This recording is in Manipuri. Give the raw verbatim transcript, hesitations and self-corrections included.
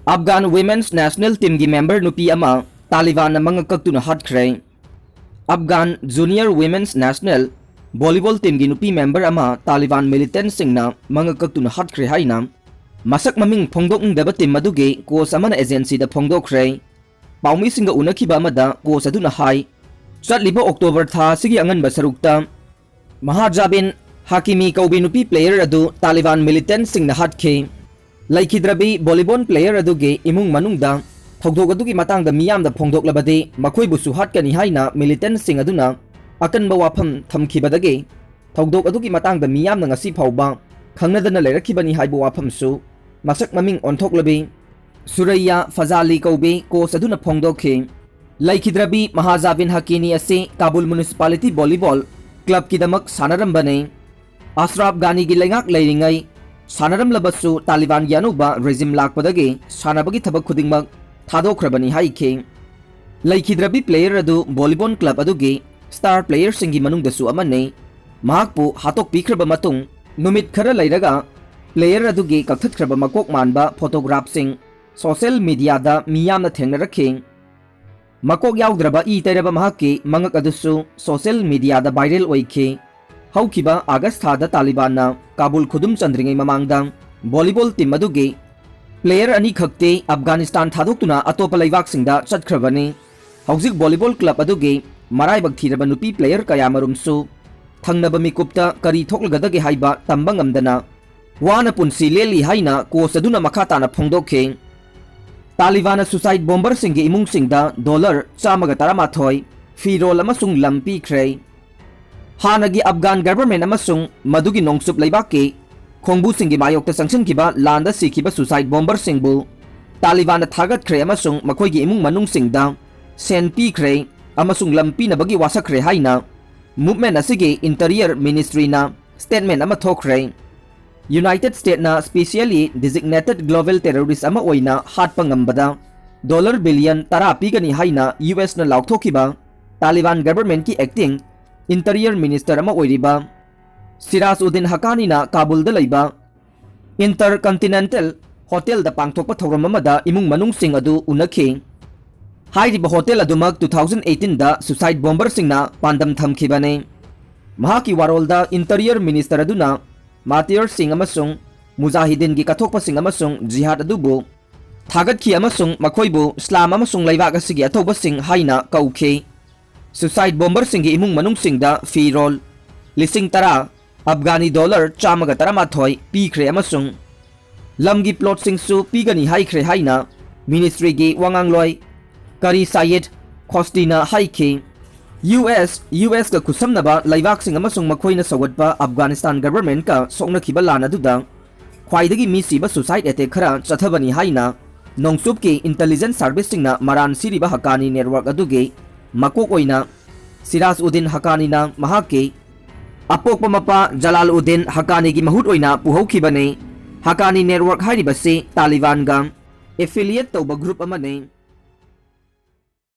Afghan Women's National Teamꯒꯤ member ꯅꯨꯄꯤ ꯑꯃ ꯇꯥꯂꯤꯕꯥꯟꯅ ꯃꯉꯛ ꯀꯛꯇꯨꯅ ꯍꯥꯠꯈ꯭ꯔꯦ꯫ Afghan Junior Women's National Volleyball Teamꯒꯤ ꯅꯨꯄꯤ member ꯑꯃ ꯇꯥꯂꯤꯕꯥꯟ militantꯁꯤꯡꯅ ꯃꯉꯛ ꯀꯛꯇꯨꯅ ꯍꯥꯠꯈ꯭ꯔꯦ ꯍꯥꯏꯅ ꯃꯁꯛ ꯃꯃꯤꯡ ꯐꯣꯡꯗꯣꯛꯅꯤꯡꯗꯕ team ꯑꯗꯨꯒꯤ coach ꯑꯃꯅ agencyꯗ ꯐꯣꯡꯗꯣꯛꯈ꯭ꯔꯦ꯫ ꯄꯥꯎꯃꯤꯁꯤꯡꯒ ꯎꯅꯈꯤꯕ ꯑꯃꯗ coach ꯑꯗꯨꯅ ꯍꯥꯏ, ꯆꯠꯂꯤꯕ October ꯊꯥ ꯑꯁꯤꯒꯤ ꯑꯉꯟꯕ ꯁꯔꯨꯛꯇ ꯃꯍꯥꯖꯥꯕꯤꯟ ꯍꯥꯀꯤꯃꯤ ꯀꯧꯕꯤ ꯅꯨꯄꯤ player ꯑꯗꯨ ꯇꯥꯂꯤꯕꯥꯟ militantꯁꯤꯡꯅ ꯍꯥꯠꯈꯤ꯫ ꯂꯩꯈꯤꯗ꯭ꯔꯕꯤ volleyball player ꯑꯗꯨꯒꯤ ꯏꯃꯨꯡ ꯃꯅꯨꯡꯗ ꯊꯧꯗꯣꯛ ꯑꯗꯨꯒꯤ ꯃꯇꯥꯡꯗ ꯃꯤꯌꯥꯝꯗ ꯐꯣꯡꯗꯣꯛꯂꯕꯗꯤ ꯃꯈꯣꯏꯕꯨꯁꯨ ꯍꯥꯠꯀꯅꯤ ꯍꯥꯏꯅ militantꯁꯤꯡ ꯑꯗꯨꯅ ꯑꯀꯟꯕ ꯋꯥꯐꯝ ꯊꯝꯈꯤꯕꯗꯒꯤ ꯊꯧꯗꯣꯛ ꯑꯗꯨꯒꯤ ꯃꯇꯥꯡꯗ ꯃꯤꯌꯥꯝꯅ ꯉꯁꯤ ꯐꯥꯎꯕ ꯈꯪꯅꯗꯅ ꯂꯩꯔꯛꯈꯤꯕꯅꯤ ꯍꯥꯏꯕ ꯋꯥꯐꯝꯁꯨ ꯃꯁꯛ ꯃꯃꯤꯡ ꯑꯣꯟꯊꯣꯛꯂꯕꯤ ꯁꯨꯔꯩꯌꯥ ꯐꯖꯥꯂꯤ ꯀꯧꯕꯤ coach ꯑꯗꯨꯅ ꯐꯣꯡꯗꯣꯛꯈꯤ꯫ ꯂꯩꯈꯤꯗ꯭ꯔꯕꯤ ꯃꯍꯥꯖꯥꯕꯤꯟ ꯍꯀꯤꯅꯤ ꯑꯁꯤ ꯀꯥꯕꯨꯜ Municipality Volleyball Clubꯀꯤꯗꯃꯛ ꯁꯥꯟꯅꯔꯝꯕꯅꯤ꯫ ꯑꯁ꯭ꯔꯥꯐ ꯒꯥꯅꯤꯒꯤ ꯂꯩꯉꯥꯛ ꯂꯩꯔꯤꯉꯩ ꯁꯥꯟꯅꯔꯝꯂꯕꯁꯨ ꯇꯥꯂꯤꯕꯥꯟꯒꯤ ꯑꯅꯧꯕ regime ꯂꯥꯛꯄꯗꯒꯤ ꯁꯥꯟꯅꯕꯒꯤ ꯊꯕꯛ ꯈꯨꯗꯤꯡꯃꯛ ꯊꯥꯗꯣꯛꯈ꯭ꯔꯕꯅꯤ ꯍꯥꯏꯈꯤ꯫ ꯂꯩꯈꯤꯗ꯭ꯔꯕꯤ player ꯑꯗꯨ volleyball club ꯑꯗꯨꯒꯤ star playerꯁꯤꯡꯒꯤ ꯃꯅꯨꯡꯗꯁꯨ ꯑꯃꯅꯤ꯫ ꯃꯍꯥꯛꯄꯨ ꯍꯥꯠꯇꯣꯛꯄꯤꯈ꯭ꯔꯕ ꯃꯇꯨꯡ ꯅꯨꯃꯤꯠ ꯈꯔ ꯂꯩꯔꯒ player ꯑꯗꯨꯒꯤ ꯀꯛꯊꯠꯈ꯭ꯔꯕ ꯃꯀꯣꯛ ꯃꯥꯟꯕ photographꯁꯤꯡ social mediaꯗ ꯃꯤꯌꯥꯝꯅ ꯊꯦꯡꯅꯔꯛꯈꯤ꯫ ꯃꯀꯣꯛ ꯌꯥꯎꯗ꯭ꯔꯕ ꯏ ꯇꯩꯔꯕ ꯃꯍꯥꯛꯀꯤ ꯃꯉꯛ ꯑꯗꯨꯁꯨ social mediaꯗ viral ꯑꯣꯏꯈꯤ꯫ ꯍꯧꯈꯤꯕ August ꯊꯥꯗ ꯇꯥꯂꯤꯕꯥꯟꯅ ꯀꯥꯕꯨꯜ ꯈꯨꯗꯨꯝ ꯆꯟꯗ꯭ꯔꯤꯉꯩ ꯃꯃꯥꯡꯗ volleyball team ꯑꯗꯨꯒꯤ player ꯑꯅꯤꯈꯛꯇꯤ Afghanistan ꯊꯥꯗꯣꯛꯇꯨꯅ ꯑꯇꯣꯞꯄ ꯂꯩꯕꯥꯛꯁꯤꯡꯗ ꯆꯠꯈ꯭ꯔꯕꯅꯤ꯫ ꯍꯧꯖꯤꯛ volleyball club ꯑꯗꯨꯒꯤ ꯃꯔꯥꯏꯕꯛ ꯊꯤꯔꯕ ꯅꯨꯄꯤ player ꯀꯌꯥꯃꯔꯨꯝꯁꯨ ꯊꯪꯅꯕ ꯃꯤꯀꯨꯞꯇ ꯀꯔꯤ ꯊꯣꯛꯂꯒꯗꯒꯦ ꯍꯥꯏꯕ ꯇꯝꯕ ꯉꯝꯗꯅ ꯋꯥꯅ ꯄꯨꯟꯁꯤ ꯂꯦꯜꯂꯤ ꯍꯥꯏꯅ coach ꯑꯗꯨꯅ ꯃꯈꯥ ꯇꯥꯅ ꯐꯣꯡꯗꯣꯛꯈꯤ꯫ ꯇꯥꯂꯤꯕꯥꯟꯅ suicide bomberꯁꯤꯡꯒꯤ ꯏꯃꯨꯡꯁꯤꯡꯗ dollar ꯆꯥꯝꯃꯒ ꯇꯔꯥꯃꯥꯊꯣꯏ ꯐꯤꯔꯣꯜ ꯑꯃꯁꯨꯡ ꯂꯝ ꯄꯤꯈ꯭ꯔꯦ꯫ ꯍꯥꯟꯅꯒꯤ Afghan government ꯑꯃꯁꯨꯡ ꯃꯗꯨꯒꯤ ꯅꯣꯡꯆꯨꯞ ꯂꯩꯕꯥꯛꯀꯤ ꯈꯣꯡꯕꯨꯁꯤꯡꯒꯤ ꯃꯥꯌꯣꯛꯇ ꯆꯪꯁꯤꯟꯈꯤꯕ ꯂꯥꯟꯗ ꯁꯤꯈꯤꯕ suicide bomberꯁꯤꯡꯕꯨ ꯇꯥꯂꯤꯕꯥꯟꯅ ꯊꯥꯒꯠꯈ꯭ꯔꯦ ꯑꯃꯁꯨꯡ ꯃꯈꯣꯏꯒꯤ ꯏꯃꯨꯡ ꯃꯅꯨꯡꯁꯤꯡꯗ ꯁꯦꯟ ꯄꯤꯈ꯭ꯔꯦ ꯑꯃꯁꯨꯡ ꯂꯝ ꯄꯤꯅꯕꯒꯤ ꯋꯥꯁꯛꯈ꯭ꯔꯦ ꯍꯥꯏꯅ movement ꯑꯁꯤꯒꯤ Interior Ministryꯅ statement ꯑꯃ ꯊꯣꯛꯈ꯭ꯔꯦ꯫ United Statesꯅ specially designated global terrorist ꯑꯃ ꯑꯣꯏꯅ ꯍꯥꯠꯄ ꯉꯝꯕꯗ dollar billion ꯇꯔꯥ ꯄꯤꯒꯅꯤ ꯍꯥꯏꯅ USꯅ ꯂꯥꯎꯊꯣꯛꯈꯤꯕ ꯇꯥꯂꯤꯕꯥꯟ governmentꯀꯤ acting Interior Minister ꯑꯃ ꯑꯣꯏꯔꯤꯕ ꯁꯤꯔꯥꯖ ꯎꯗꯤꯟ ꯍꯀꯥꯅꯤꯅ ꯀꯥꯕꯨꯜꯗ ꯂꯩꯕ Intercontinental ꯍꯣꯇꯦꯜꯗ ꯄꯥꯡꯊꯣꯛꯄ ꯊꯧꯔꯝ ꯑꯃꯗ ꯏꯃꯨꯡ ꯃꯅꯨꯡꯁꯤꯡ ꯑꯗꯨ ꯎꯅꯈꯤ꯫ ꯍꯥꯏꯔꯤꯕ ꯍꯣꯇꯦꯜ ꯑꯗꯨꯃꯛ two thousand eighteen ꯗ suicide bomber ꯁꯤꯡꯅ ꯄꯥꯟꯗꯝ ꯊꯝꯈꯤꯕꯅꯤ꯫ ꯃꯍꯥꯛꯀꯤ ꯋꯥꯔꯣꯜꯗ interior minister ꯑꯗꯨꯅ martyr ꯁꯤꯡ ꯑꯃꯁꯨꯡ ꯃꯨꯖꯥꯍꯤꯗꯤꯟꯒꯤ ꯀꯠꯊꯣꯛꯄꯁꯤꯡ ꯑꯃꯁꯨꯡ ꯖꯤꯍꯥꯗ ꯑꯗꯨꯕꯨ ꯊꯥꯒꯠꯈꯤ ꯑꯃꯁꯨꯡ ꯃꯈꯣꯏꯕꯨ ꯏꯁꯂꯥꯝ ꯑꯃꯁꯨꯡ ꯂꯩꯕꯥꯛ ꯑꯁꯤꯒꯤ ꯑꯊꯧꯕꯁꯤꯡ ꯍꯥꯏꯅ ꯀꯧꯈꯤ꯫ Suicide bomber ꯁꯤꯡꯒꯤ ꯏꯃꯨꯡ ꯃꯅꯨꯡꯁꯤꯡꯗ ꯐꯤꯔꯣꯜ ꯂꯤꯁꯤꯡ ꯇꯔꯥ, ꯑꯐꯒꯥꯅꯤ ꯗꯣꯂꯔ ꯆꯥꯝꯃꯒ ꯇꯔꯥꯃꯥꯊꯣꯏ ꯄꯤꯈ꯭ꯔꯦ ꯑꯃꯁꯨꯡ ꯂꯝꯒꯤ plot ꯁꯤꯡꯁꯨ ꯄꯤꯒꯅꯤ ꯍꯥꯏꯈ꯭ꯔꯦ ꯍꯥꯏꯅ ministry ꯒꯤ ꯋꯥꯉꯥꯡꯂꯣꯏ ꯀꯔꯤ ꯁꯥꯌꯦꯗ ꯈꯣꯁꯇꯤꯅ ꯍꯥꯏꯈꯤ꯫ ꯌꯨ ꯑꯦꯁ, ꯌꯨ ꯑꯦꯁ ꯀ ꯈꯨꯠꯁꯝꯅꯕ ꯂꯩꯕꯥꯛꯁꯤꯡ ꯑꯃꯁꯨꯡ ꯃꯈꯣꯏꯅ ꯁꯧꯒꯠꯄ ꯑꯐꯒꯥꯅꯤꯁꯇꯥꯟ government ꯀ ꯁꯣꯛꯅꯈꯤꯕ ꯂꯥꯟ ꯑꯗꯨꯗ ꯈ꯭ꯋꯥꯏꯗꯒꯤ ꯃꯤ ꯁꯤꯕ suicide attack ꯈꯔ ꯆꯠꯊꯕꯅꯤ ꯍꯥꯏꯅ ꯅꯣꯡꯆꯨꯞꯀꯤ intelligence service ꯁꯤꯡꯅ ꯃꯔꯥꯟ ꯁꯤꯔꯤꯕ ꯍꯛꯀꯥꯅꯤ network ꯑꯗꯨꯒꯤ ꯃꯀꯣꯛ ꯑꯣꯏꯅ ꯁꯤꯔꯥꯖ ꯎꯗꯤꯟ ꯍꯛꯀꯥꯅꯤꯅ ꯃꯍꯥꯛꯀꯤ ꯑꯄꯣꯛꯄ ꯃꯄꯥ ꯖꯂꯥꯜ ꯎꯗꯤꯟ ꯍꯛꯀꯥꯅꯤꯒꯤ ꯃꯍꯨꯠ ꯑꯣꯏꯅ ꯄꯨꯍꯧꯈꯤꯕꯅꯤ꯫ ꯍꯛꯀꯥꯅꯤ network ꯍꯥꯏꯔꯤꯕꯁꯤ ꯇꯥꯂꯤꯕꯥꯟꯒ affiliate ꯇꯧꯕ group ꯑꯃꯅꯤ꯫